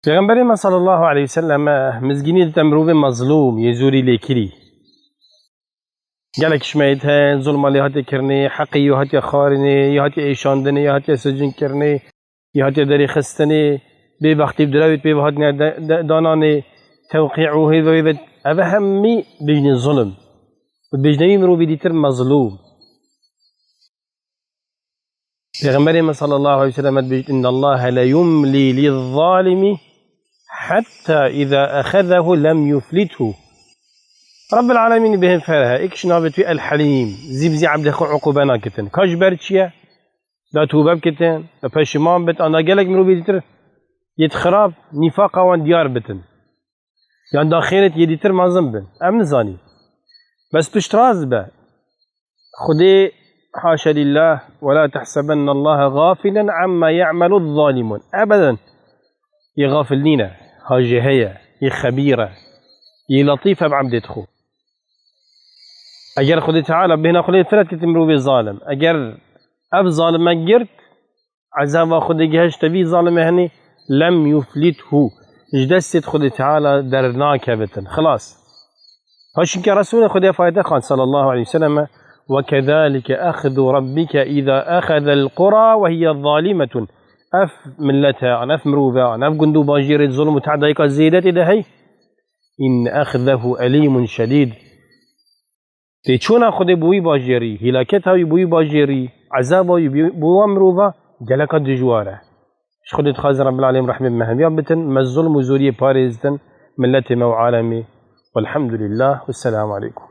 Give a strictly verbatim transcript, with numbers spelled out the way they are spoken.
Pêxemberê me sallallahu aleyhi ve sellem mizgînî dite mirovê mezlûm yê zorî lê kirî. Gelek şmeyt heye, zulma lê hatiye kirinê, heqê yê hatiye xwarinê, yê hatiye êşandinê, yê hatiye sicin kirinê, yê hatiye derê xistinê, bêbextî bi direwê pê ve hatine de, de, dananê, tewqî û hê ve wê ve. Eve hemî bêjinê zulm. Û bêjinê wî mirovî dîtir mezlûm. Pêxemberê me sallallahu aleyhi ve sellem dibêjit, "İnna Allahe le yumli lizzalimi hatta iza ahazahu lem yuflithu." Rabbil alemîn bêhn fer he, êk ji navê tu El Helîm, zî bi zî ebdê xwe uqûbe nakitin. Ka ji ber çi ye? Da tûbe bikitin, da peşiman bit, an da gelek mirovî dîtir yêt xirab, nîfaqa wan diyar bitin. Yan da xêrêt yê dîtir mezin bin. Em nizanî. Bes piştrast be. Xwedê, haşa lillah, "Ve la tehsebennallaha gafilen amma ya'malu zalimun." Ebeden. Yê gafil nîne. Ha jê heye. Yê xebîr e. Yê letîf e bi ebdê xwe. Eger Xwedê Teala bêhna xwe lê firet kete mirovê zalim. Eger ev zalime girt, ezaba Xwedê gihişte vî zalimê henî, lem yuflithu. Ji destê Xwedê Teala dernakevitin. Xilas. Ha çunke Resûlê Xwedê fayete xan sallallahu aleyhi ve selleme, "Ve kezalike ehzu rabbike iza ehazel qura ve hiye zalimetun." Ev millete, an ev mirove, an ev gund û bajêrê zulm û tehdayika zêde tê de hey. "İnne ehzehu elîmun şedîd." Têçûna Xwedê bo wî bajêrî, hîlaketa wî bo wî bajêrî, ezaba wî bo, bo wan mirova geleka dijwar e. Ji Xwedê dixwazin Rebbil Alem rehmê bi me hemiya bitin, me zulm û zoriyê parêzitin, milletê me û alemê. Welhamdulillah, wesselamu aleykum.